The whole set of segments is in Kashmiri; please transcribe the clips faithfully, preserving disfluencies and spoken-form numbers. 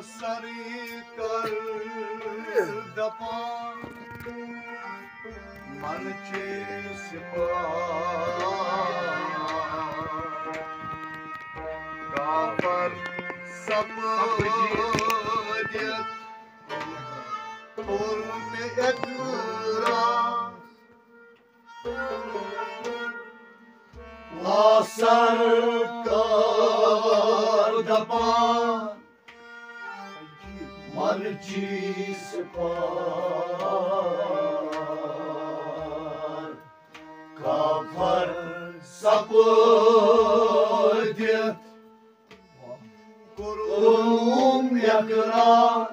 سرکار دپان، من چی سپار، کافر سپدِتھ کوٚر مےٚ اقرار۔ لا سرکار دپان، من چی سپار، کافر سپدِتھ کوٚرُم اقرار۔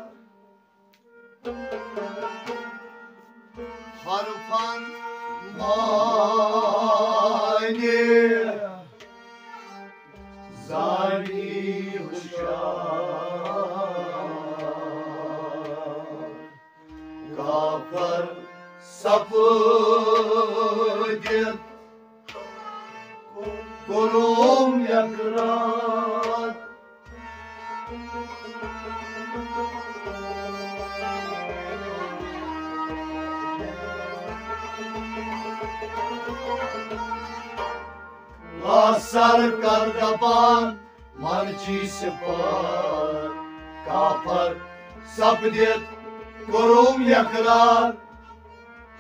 حرفن معنی زانی ہُشیار، کافر سپدِتھ کوٚرُم اقرار۔ لا سرکار دپان، من چی سپار، کافر سپدِتھ کوٚرُم اقرار۔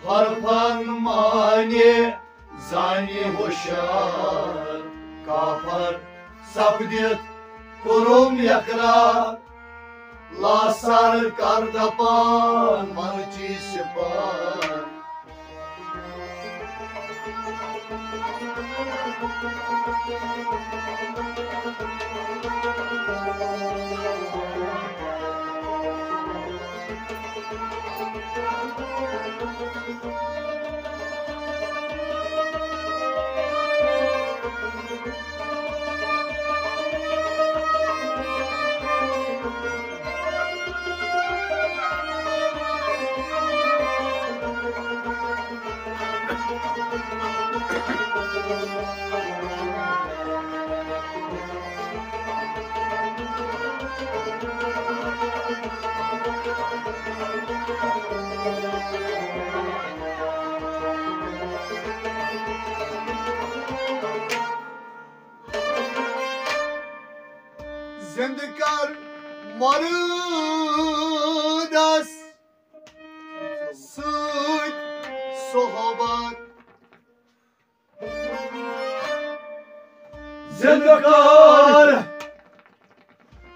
حرفن معنی زانی ہُشیار، کافر سپدِتھ کوٚرُم اقرار۔ لا سرکار دپان، من چی سپار۔ زندٕ کر مردس سۭتۍ صحبت۔ زندٕ کر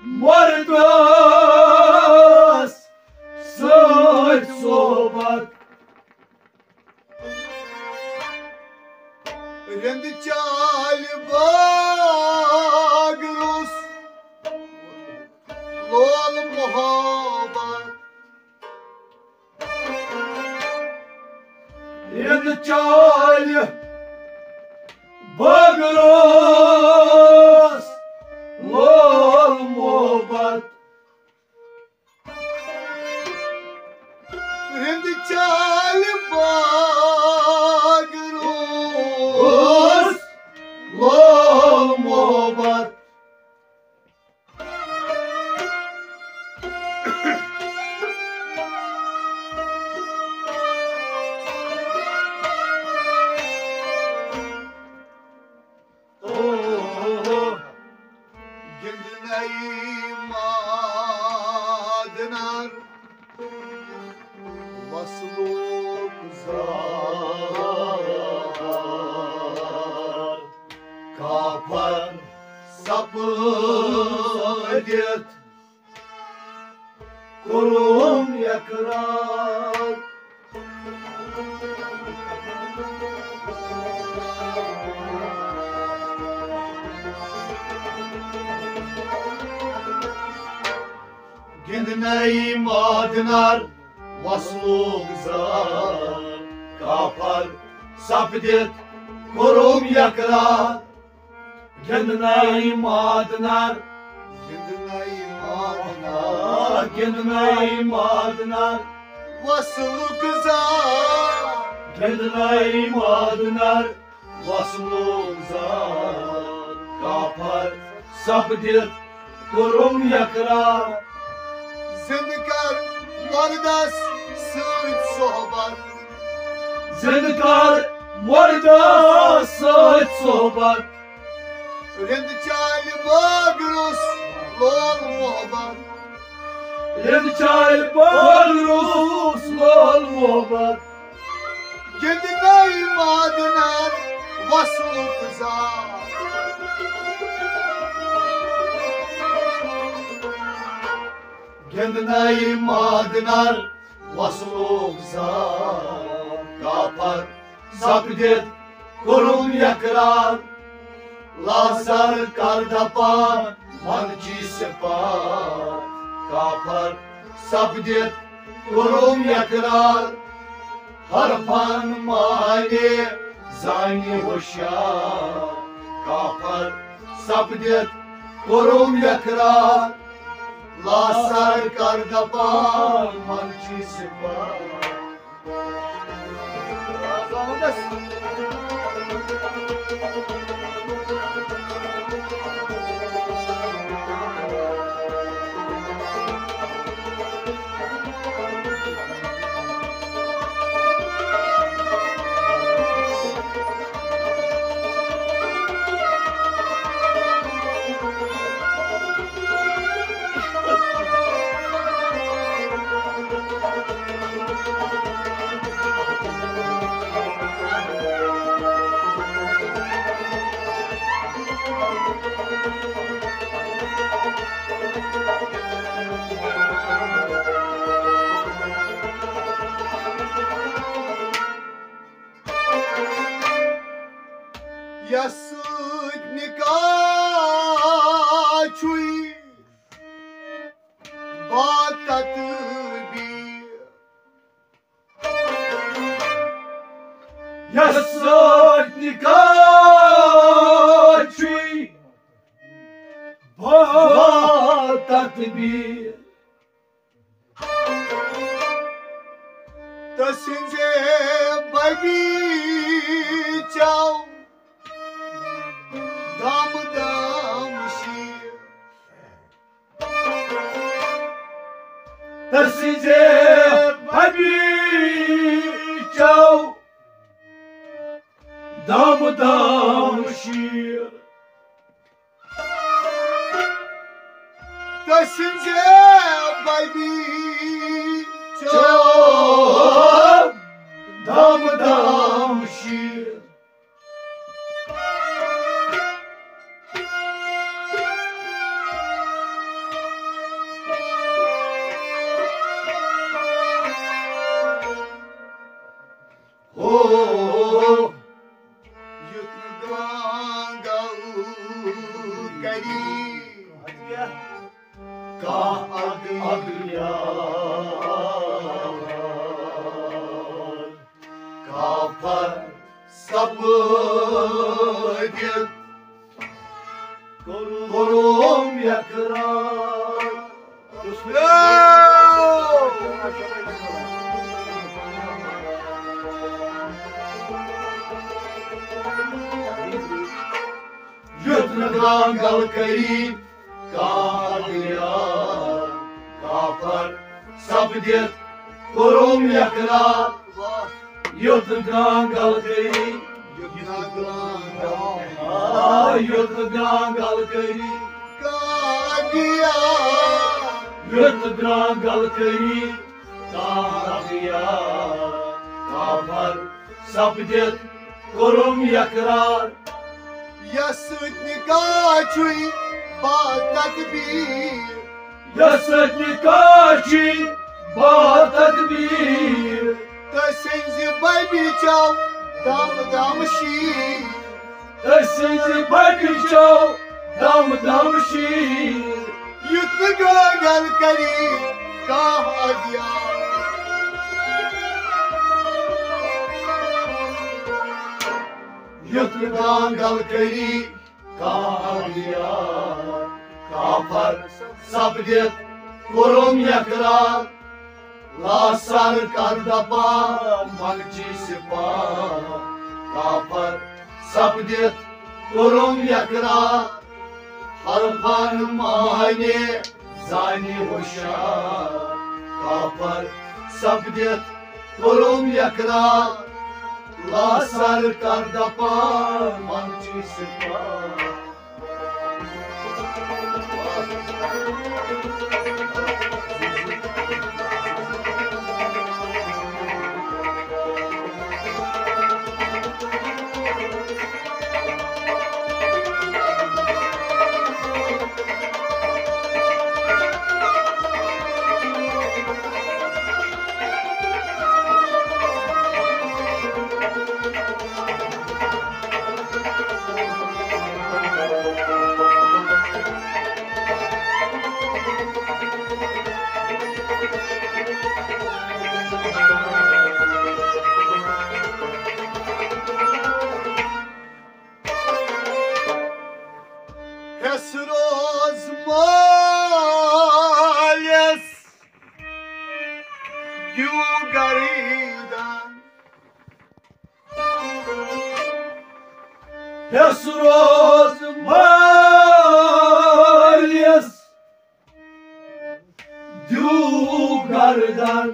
مردس سۭتۍ صحبت۔ رِند چالہِ باغ روٚس لول محبت۔ رِند چالہِ باغ روٚس لول محبت۔ رِند چالہِ باغ روٚس لول محبت۔ گِنٛدنَے مادنار وصلُک زار، کافر سپدِتھ کوٚرُم اقرار۔ گِنٛدنَے مادنار وصلُک زار، کافر سپدِتھ کوٚرُم اقرار۔ گِنٛدنَے مادنار، گِنٛدنَے مادنار، گِنٛدنَے مادنار وصلُک زار۔ گِنٛدنَے مادنار وصلُک زار، کافر سپدِتھ کوٚرُم اقرار۔ زِنٛدٕ کر مردس سۭتۍ صحبت۔ زِنٛدٕ کر مردس سۭتۍ صحبت۔ رِنٛد چالہِ بٲگرُس لول محبت۔ رِنٛد چالہِ بٲگرُس لول محبت۔ گِنٛدنَے مادنر وصلُک زار۔ گِنٛدنَے مادنر وصلُک زار۔ کافر سپدِتھ کوٚرُم یقرار۔ لاسر کر دپان منچی سپار۔ کافر سپدِتھ کوٚرُم یقرار۔ حرفن معنی زانہِ ہوشیار۔ کافر سپدِتھ کوٚرُم یقرار۔ لاسر کر دپان منچی سپار۔ یس سۭتۍ نکاح چھُے با تدبیر۔ یس سۭتۍ نکاح چھُے با تدبیر۔ تسٕنٛزِ ببی چاو دم دم شیر۔ تسٕنٛزِ ببی چاو دم دم شیر۔ تسٕنٛزِ ببی چاو دم دم شیر۔ ہو، یُتھ نہٕ گانگل کری کانٛہہ اگیار۔ کافر سپدِتھ کوٚرُم یقرار۔ یُتھ نہٕ گانگل کری کانٛہہ اگیار۔ کافر سپدِتھ کوٚرُم یقرار۔ یُتھ گانگل کری، آ، یُتھ گانگل کری کانٛہہ اگیار۔ یُتھ گانگل کری کانٛہہ اگیار۔ کافر سپدِتھ کوٚرُم یقرار۔ یس سۭتۍ نکاح چھُے با تدبیر۔ یس سۭتۍ نکاح چھُے با تدبیر۔ تسٕنٛزِ ببی چاو دم دم شیر۔ تسٕنٛزِ ببی چاو دم دم شیر۔ یُتھ نہٕ گانگل کری کانٛہہ اگیار۔ یُتھ نہٕ گانگل کری کانٛہہ اگیار۔ کافر سپدِتھ کوٚرُم یقرار۔ لاسر کر دپان منچی سپار۔ کافر سپدِتھ کوٚرُم یقرار۔ حرفن معنی زانہِ ہوشیار، کافر سپدِتھ کوٚرُم یقرار، لاسر کر دپان منچی سپار۔ ہٮ۪س روز مٲلِس دیو گردن۔ ہٮ۪س روز مٲلِس دیو گردن۔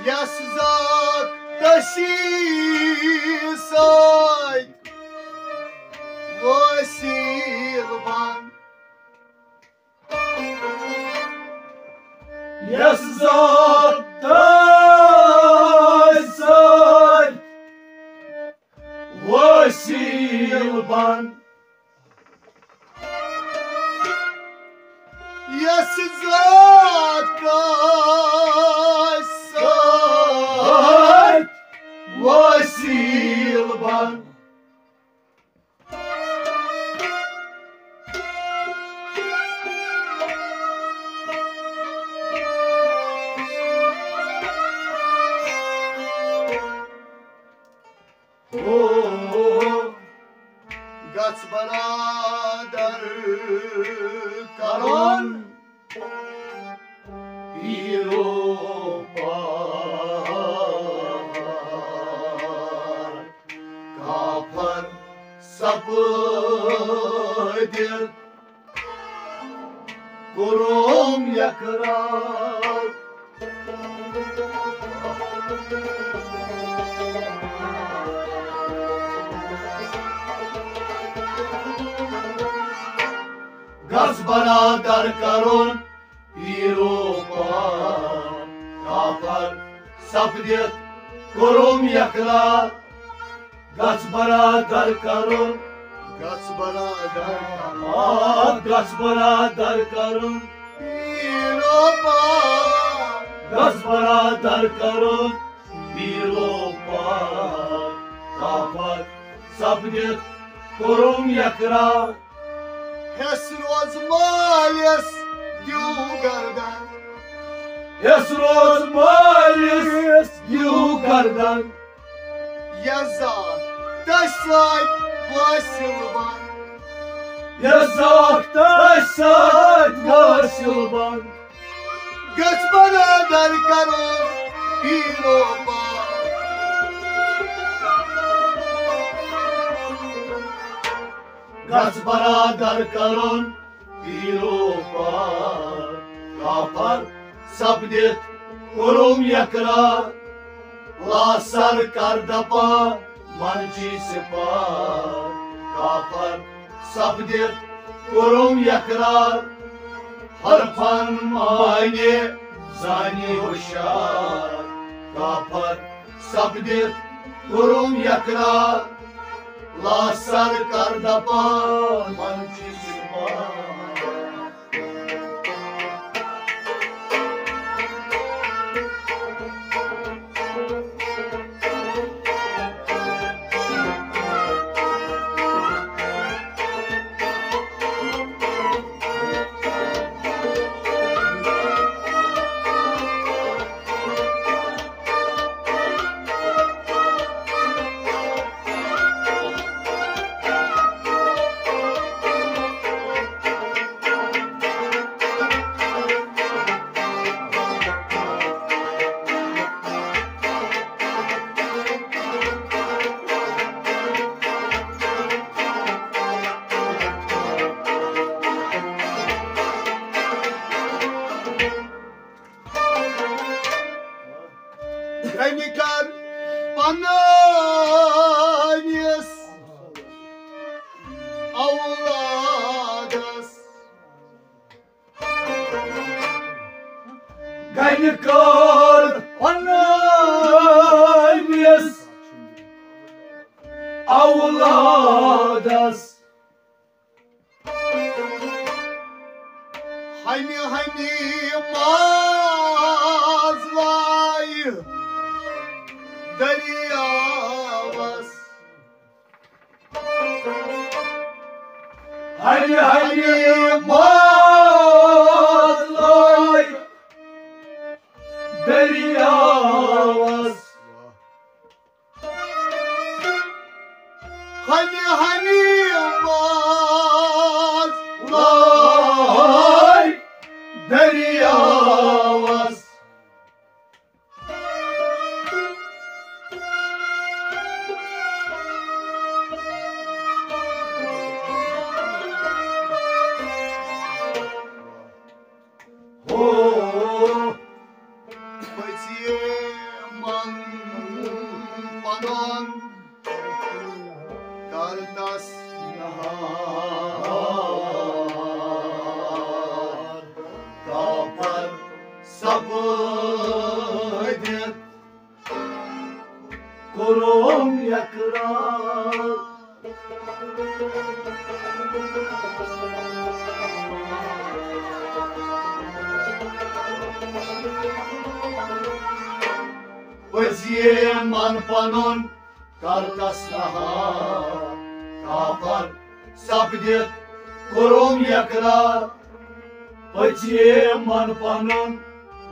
یس ذات تسی سۭتۍ وسیٖل بن۔ یس ذات تسی سۭتۍ وسیٖل بن۔ یس ذات تسی سۭتۍ وسیٖل بن۔ او، گژھ برادر کرُن پیرو پار۔ کافر سپدِتھ کوٚرُم یقرار۔ گژھ برادر کرُن پیرو پار۔ کافر سپدِتھ کوٚرُم یقرار۔ گژھ برادر کرُن۔ گژھ برادر کرُن۔ آ، گژھ برادر کرُن۔ پیرو پار۔ گژھ برادر کرُن۔ پیرو پار۔ کافر سپدِتھ کوٚرُم یقرار۔ ہٮ۪س روز مٲلِس دیو گردن۔ ہٮ۪س روز مٲلِس دیو گردن۔ یس ذات تسی سۭتۍ وسیٖل بن۔ یس ذات تسی سۭتۍ وسیٖل بن۔ گژھ برادر کرُن پیرو پار۔ گژھ برادر کرُن پیرو پار۔ کافر سپدِتھ کوٚرُم یقرار۔ لاسر کر دپان منچی سپار۔ کافر سپدِتھ کوٚرُم یقرار۔ حرفن معنی زانہِ ہوشیار۔ کافر سپدِتھ کوٚرُم یقرار۔ لاسر کر دپان منچی سپار۔ کار پننِس اولادس۔ ہنہِ ہنہِ ماز لایہِ دٔریاوس۔ ہنہِ ہنہِ ماز لایہِ دٔریاوس۔ ہنہِ ہنہِ ماز لایہِ دٔریاوس۔ ہو، پٔژھۍ یِمن پنُن کر تس نہار۔ کافر سپدِتھ کوٚرُم اقرار۔ پٔزۍ یِمن پنُن کر تس نہار۔ کافر سپدِتھ کوٚرُم اقرار۔ پٔژھۍ یِمن پنُن۔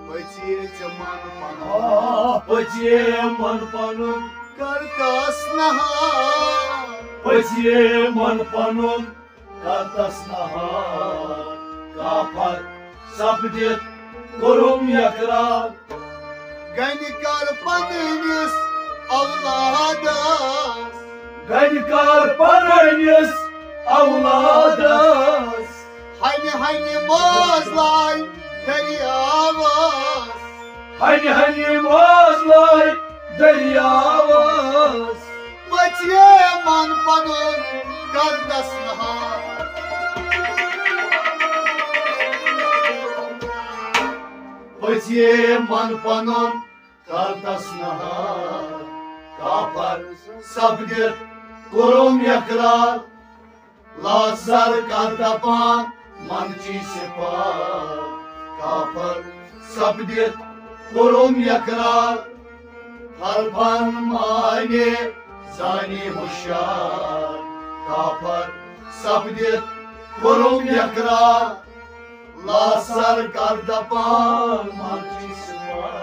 پٔژھۍ یِمن پنُن۔ آ، پٔژھۍ یِمن پنُن۔ کر تس نہار۔ پٔژھۍ یِمن پنُن۔ کر تس نہار۔ کافر سپدِتھ کوٚرُم اقرار۔ گنہِ کر پننِس اولادس۔ گنہِ کر پننِس اولادس۔ ہنہِ ہنہِ ماز لایہِ دٔریاوس۔ ہنہِ ہنہِ ماز لایہِ دٔریاوس۔ پٔژھۍ یِمن پنُن کر تس نہار۔ پٔژھۍ یِمن پنُن کر تس نہار۔ کافر سپدِتھ کوٚرُم اقرار۔ لاسر کر دپان من چی سپار۔ کافر سپدِتھ کوٚرُم اقرار۔ حرفن معنی زانی ہوشیار۔ کافر سپدِتھ کوٚرُم اقرار۔ لاسر کر دپان من چی سپار۔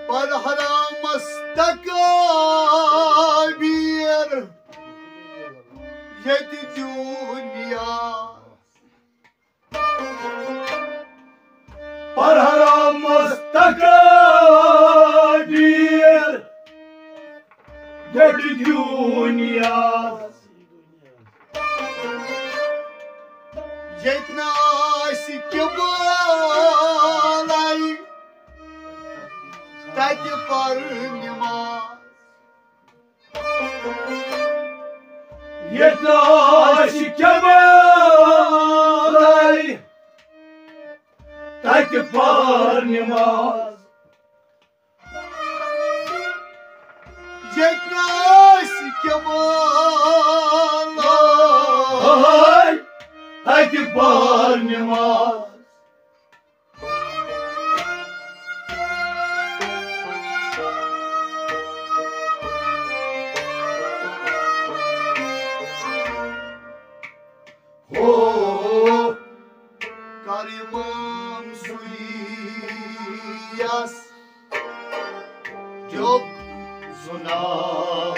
پر حرامس تکابیر ییٚتہِ دُنیا۔ پر حرامس تکابیر ییٚتہِ دُنیا۔ ییٚتہِ نہٕ آسہِ قبلَے، تَتہِ پَر نٮ۪ماز۔ ییٚتہِ نہٕ آسہِ قبلَے، تَتہِ پَر نٮ۪ماز۔ ییٚتہِ نہٕ آسہِ قبلَے، تَتہِ پَر نٮ۪ماز۔ ہو، کر امام سُے یَس یوٚک زُنار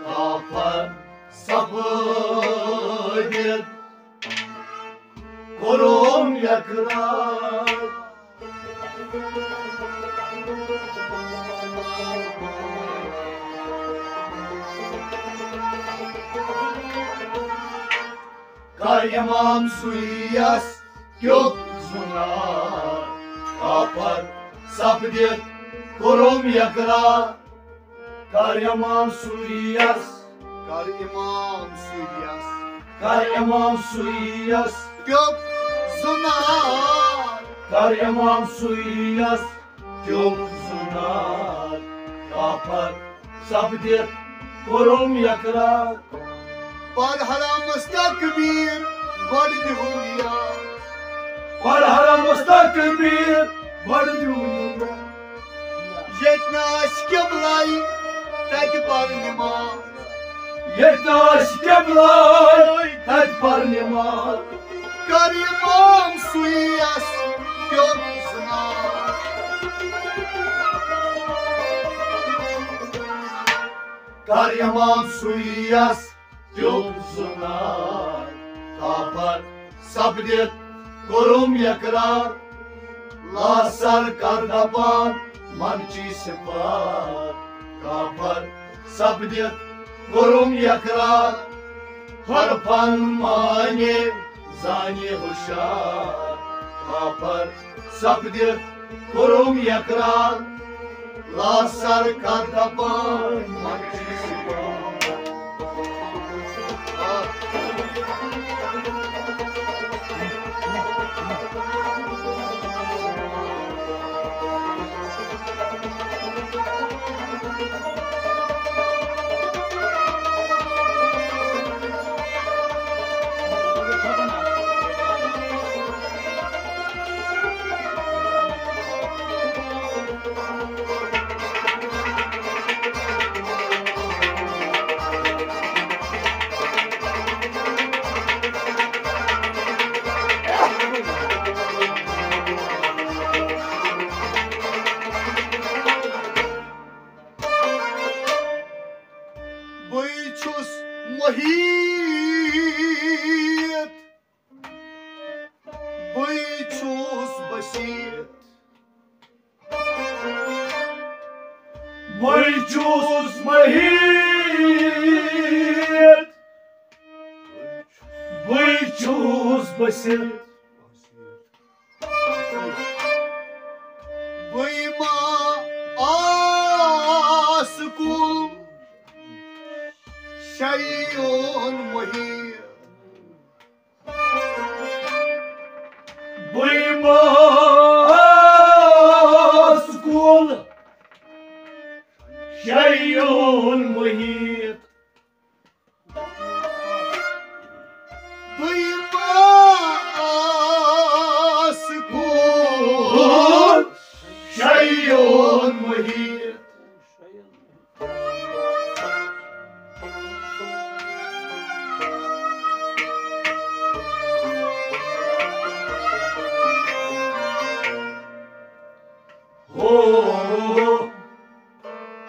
کافر سپدِتھ کوٚرُم اقرار۔ کر امام سُیس کیُتھ زُنار کافر سپدِتھ کوٚرُم اقرار۔ کر امام سُیس، کر امام سُیس، کر امام سُیس کیُتھ زُنار، کر امام سُیس کیُتھ زُنار کافر سپدِتھ کوٚرُم اقرار۔ پر حرمس تکبیر گۄڈٕ دِہُن یاد۔ پر حرمس تکبیر گۄڈٕ دِہُن یاد۔ ییٚتہِ نہٕ آسہِ قبلے تتہِ پر نماز۔ ییٚتہِ نہٕ آسہِ قبلے تتہِ پر نماز۔ کر امام سُیس کیُتھ زُنار۔ کر امام سُیس کیُتھ زُنار کافر سپدِتھ کوٚرُم اقرار۔ لاسر کر دپان منچی صفات کافر سپدِتھ کوٚرُم اقرار۔ حرفن معنی زانہِ ہُشار کافر سپدِتھ کوٚرُم اقرار۔ لاسر کر دپان منچی صفات۔ بٕے چھُس محیط، بٕے چھُس بصیٖر۔ بٕے چھُس محیط، بٕے چھُس بصیٖر۔ بٕے ما آس کُل شیون محیط۔ بٕے ما آس کُل شیون محیط۔ بٕے ما آس کُل شیون محیط۔ ہو،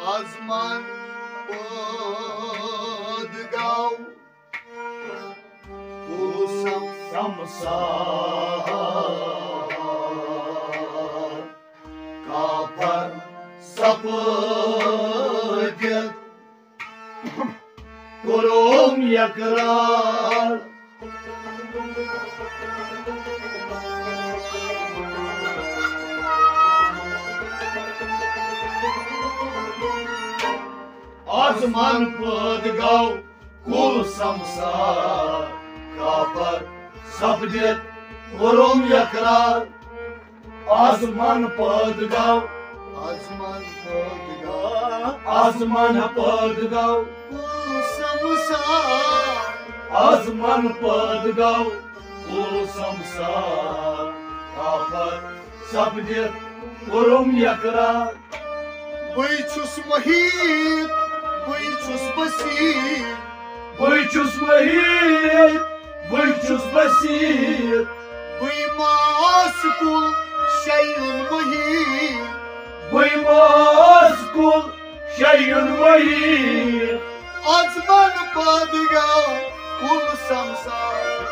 آزمان پٲدٕ گوٚو کُل سم-، سمسار کافر سپدِتھ کوٚرُم اقرار۔ آزمان پٲدٕ گوٚو کُل سمسار کافر سپدِتھ کوٚرُم اقرار۔ آزمان پٲدٕ گوٚو، آزمان پٲدٕ گوٚو، آزمان پٲدٕ گوٚو کُل سمسار۔ آزمان پٲدٕ گوٚو کُل سمسار کافر سپدِتھ کوٚرُم اقرار۔ بٕے چھُس محیط، بٕے چھُس بصیٖر۔ بٕے چھُس محیط، بٕے چھُس بصیٖر۔ بٕے ما آس کُل شیون محیط۔ ماس کُل شیٚیُن ؤہی۔ از من پٲدٕ گوٚو کُل سمسار۔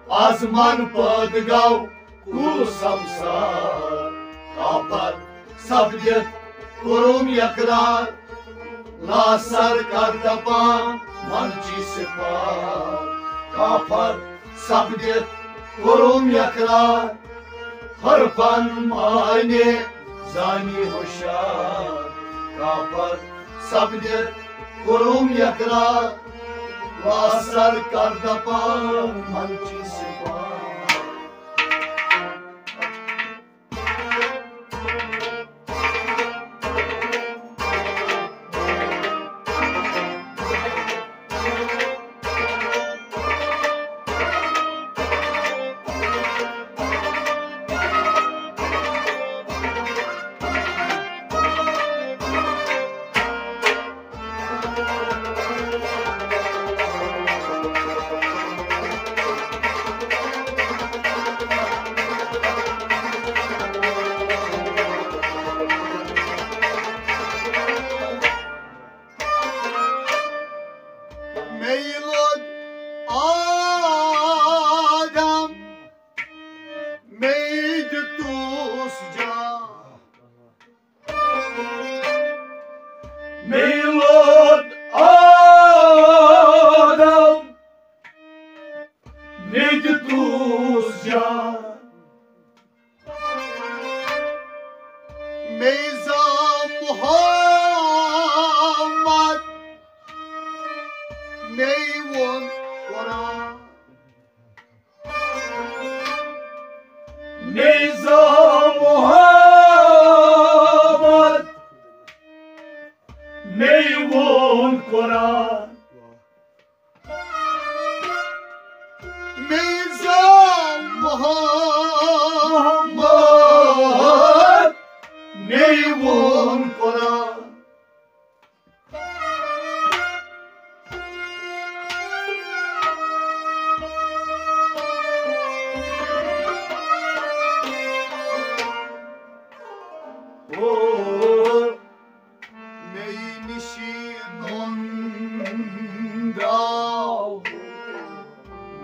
از من پٲدٕ گوٚو کُل سمسار۔ کافر سپدِتھ کوٚرُم اقرار، لا سرکار دپان من چی سپار۔ کافر سپدِتھ کوٚرُم اقرار، حرفن معنی زانی ہوشیار۔ کافر سپدِتھ کوٚرُم اقرار، لا سرکار دپان من چی سپار۔ مے لوٚد آدم، مے دیُتُس جان۔ مے لوٚد آدم، مے دیُتُس جان۔ مے زاو محمد، مے ووٚن قرآن۔ مے زاو محمد، مے ووٚن قرآن۔ مے زاو محمد، مے ووٚن قرآن۔ او، مے نِش نوٚن درٛاو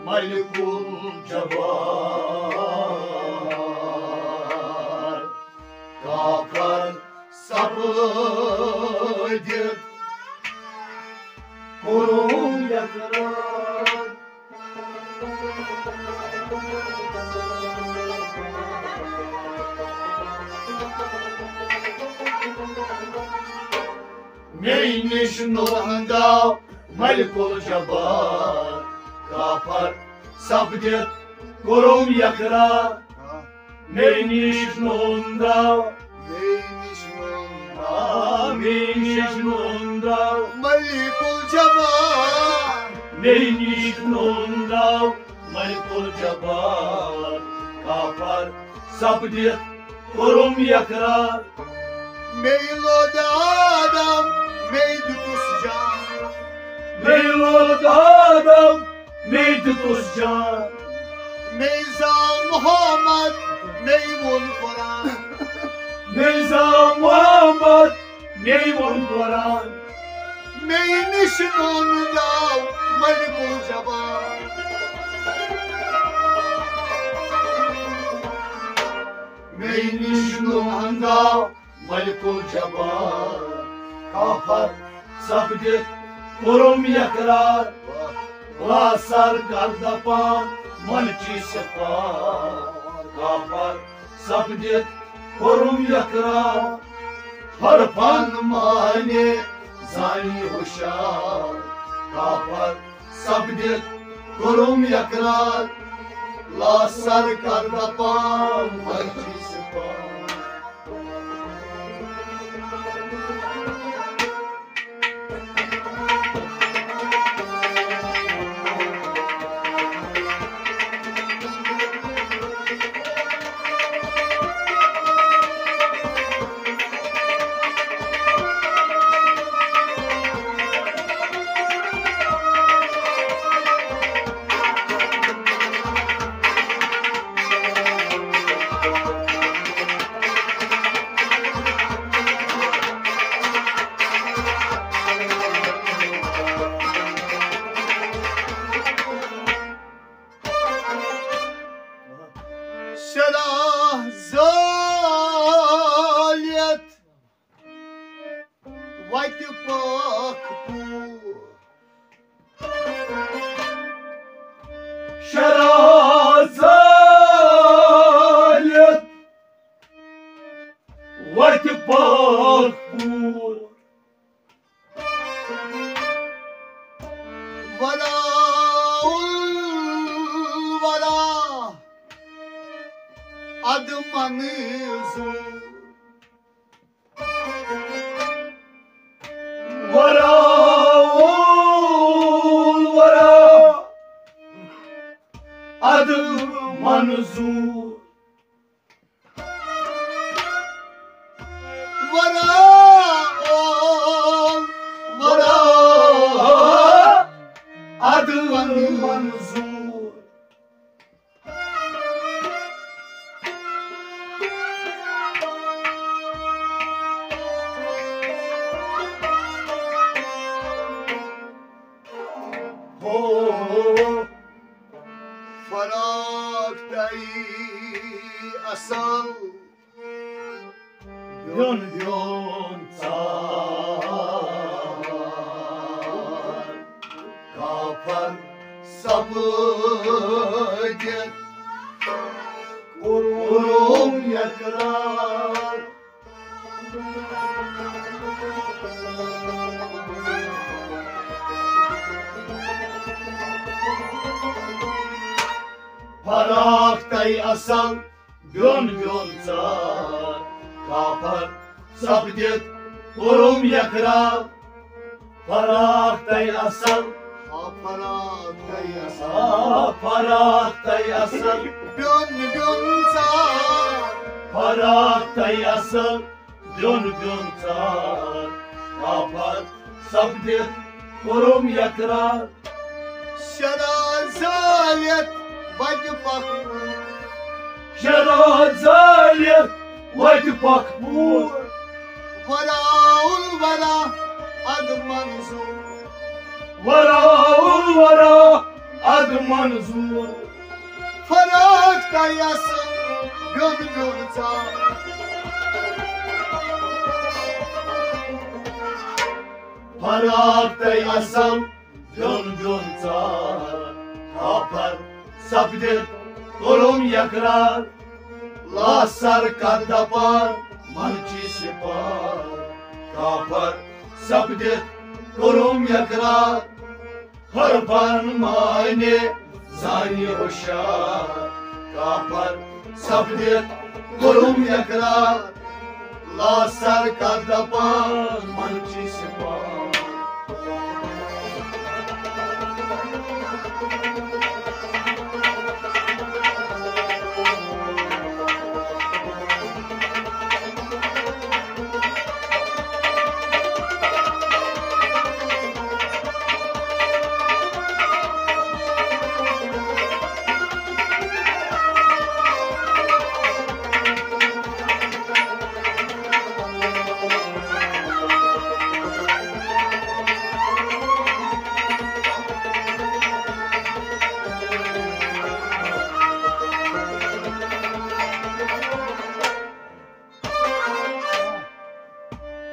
ملک الجبار۔ کافر سپدِتھ کوٚرُم اقرار۔ مے نِش نوٚن درٛاو ملک الجبار۔ کافر سپدِتھ کوٚرُم اقرار۔ مے نِش نوٚن درٛاو۔ مے نِش نوٚن۔ آ، مے نِش نوٚن درٛاو۔ ملک الجبار۔ مے نِش نوٚن درٛاو ملک الجبار۔ کافر سپدِتھ کوٚرُم اقرار۔ مے لوٚد آدم، مے دیُتُس جان۔ مے لوٚد آدم، مے دیُتُس جان۔ مے زاو محمد، مے ووٚن قرآن۔ مے زاو محمد، مے ووٚن قرآن۔ مے نِش نوٚن درٛاو ملک الجبار۔ مے نِش نوٚن درٛاو ملک الجبار۔ کافر سپدِتھ کوٚرُم اقرار۔ لا سرکار دپان من چی سپار۔ کافر سپدِتھ کوٚرُم اقرار۔ حرفن معنی زانی ہوشیار۔ کافر سپدِتھ کوٚرُم اقرار۔ لا سرکار دپان من چی سپار۔ ولا الورا ادمن زو وراء الورى ادم منظور وراء الورى ادم منظور ہو فراق تئی اصل بیوٚن بیوٚن ژار کافر سپدِتھ کوٚرُم اقرار۔ فراق تئی اصل بیوٚن بیوٚن ژار کافر سپدِتھ کوٚرُم اقرار۔ فراق تئی اصل آ فراق تئی اصل آ فراق تئی اصل بیوٚن بیوٚن ژار فراق تئی اصل بیوٚن بیوٚن ژار کافر سپدِتھ کوٚرُم اقرار۔ شرع زٲلِتھ وتہِ پکھ شرع زٲلِتھ وتہِ پکھ پوٗر وراء الورا اد منظور وراء الورا اد منظور۔ فراق تئی اصل بیوٚن بیوٚن ژار فراق تئی اصل بیوٚن بیوٚن ژار کافر سپدِتھ کوٚرُم اقرار۔ لا سر کتھ دپان من چھی سپار کافر سپدِتھ کوٚرُم اقرار۔ حرفن معنی زانہِ ہوشیار کافر سپدِتھ کوٚرُم اقرار۔ لا سر کتھ دپان من چھی سپار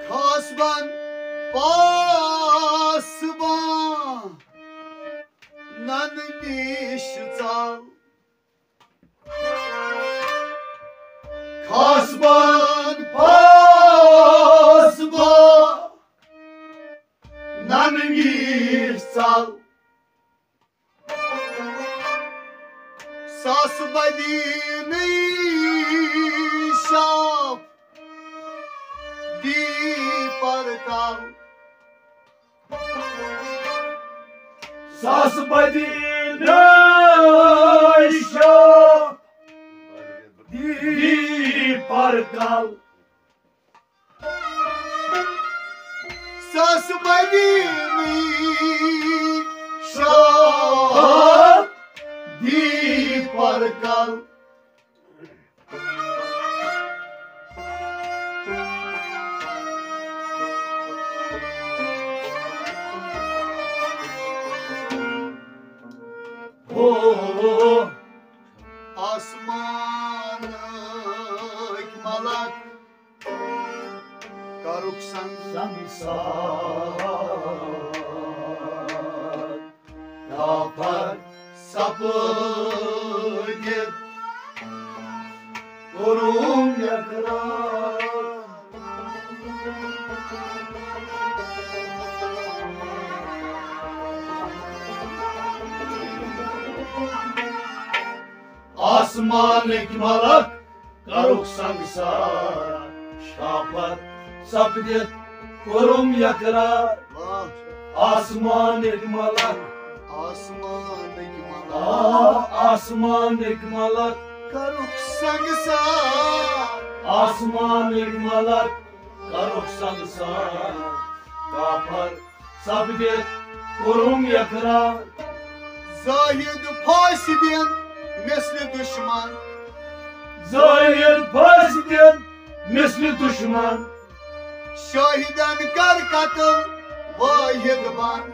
خاص بان پاس بان نن نیش ژال خاص بان پاس بان نن نیش ژال ساس بدی نئی شاپ دی پرکال ساس بدی نئی شاپ دی پرکال ساس بدی نئی شاپ دی پرکال ہو آسمانٕکۍ ملک کرُکھ سنگ سنگسار کافر سپدِتھ کوٚرُم اقرار۔ آسمانٕکۍ ملک کرُکھ سنگسار، کافر سپدِتھ کوٚرُم یقرار۔ واہ۔ آسمانٕکۍ ملک، آسمانٕکۍ ملک۔ آ، آسمانٕکۍ ملک کرُکھ سنگسار۔ آسمانٕکۍ ملک کرُکھ سنگسار، کافر سپدِتھ کوٚرُم یقرار۔ زاہد پھاسہِ دِن مثلِ دشمن۔ زاہد پھاسہِ دِن مثلِ دشمن۔ شاہدن کر قتل واحد بن۔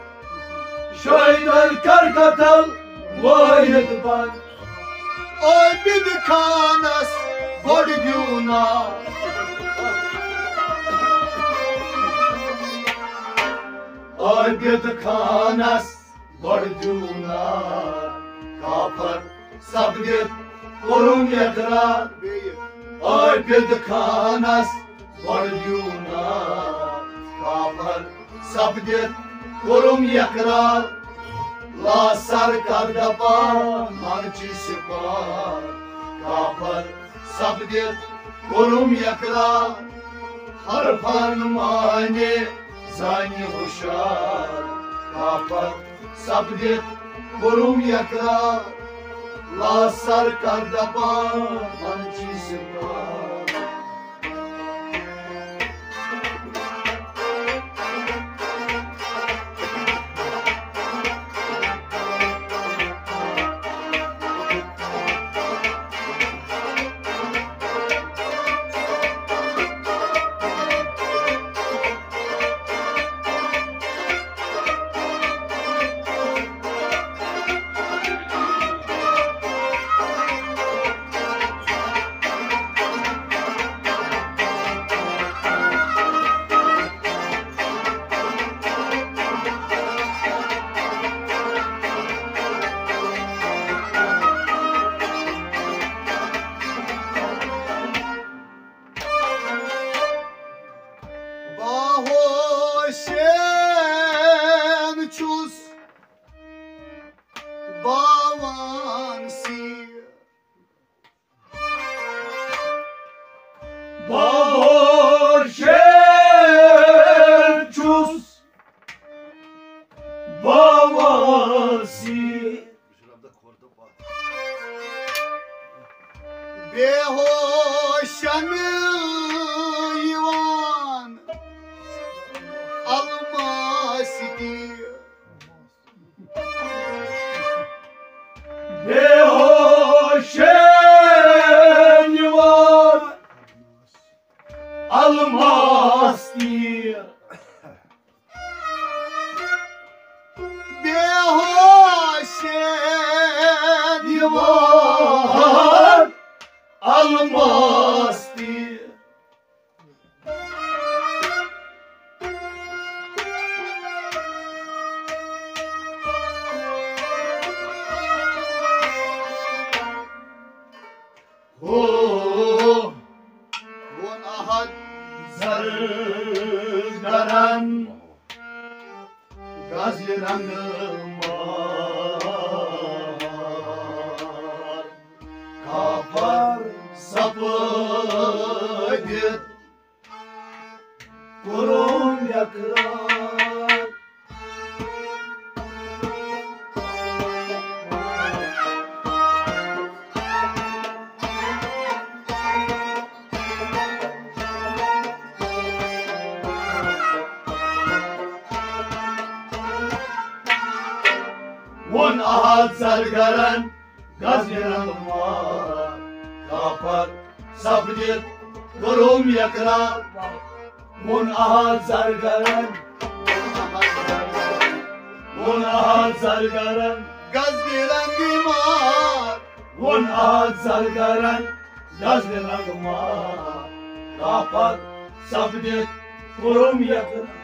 شاہدن کر قتل واحد بن۔ عابد خانس گۄڈٕ دیو نار۔ عابد خانس گۄڈٕ دیو نار۔ کافر سپدِتھ کوٚرُم یقرار۔ عابد خانس گۄڈٕ دیو نار۔ کافر سپدِتھ کوٚرُم یقرار۔ لا سر کر دپان من چی سپار۔ کافر سپدِتھ کوٚرُم یقرار۔ حرفن معنی زانہِ ہُشار۔ کافر سپدِتھ کوٚرُم یقرار۔ لا سر کر دپان من چی سپار۔ باہوشن چھُس باوان سیر۔ باہوشن چھُس باوان سیر۔ بے ہوشن یِوان الماس تیر۔ بے ہوشن یِوان الماس تیر۔ بے ہوشن یِوان الماس تیر۔ ہو، ووٚن احد زرگرن، گزِ رنگ مار، کافر سپدِتھ کوٚرُم یقرار۔ ووٚن احد زرگرن، گزِ رنگ مار، کافر سپدِتھ کوٚرُم یقرار۔ ووٚن احد زرگرن، ووٚن احد زرگرن، گزِ رنگ مار۔ ووٚن احد زرگرن، گزِ رنگ مار، کافر سپدِتھ کوٚرُم یقرار۔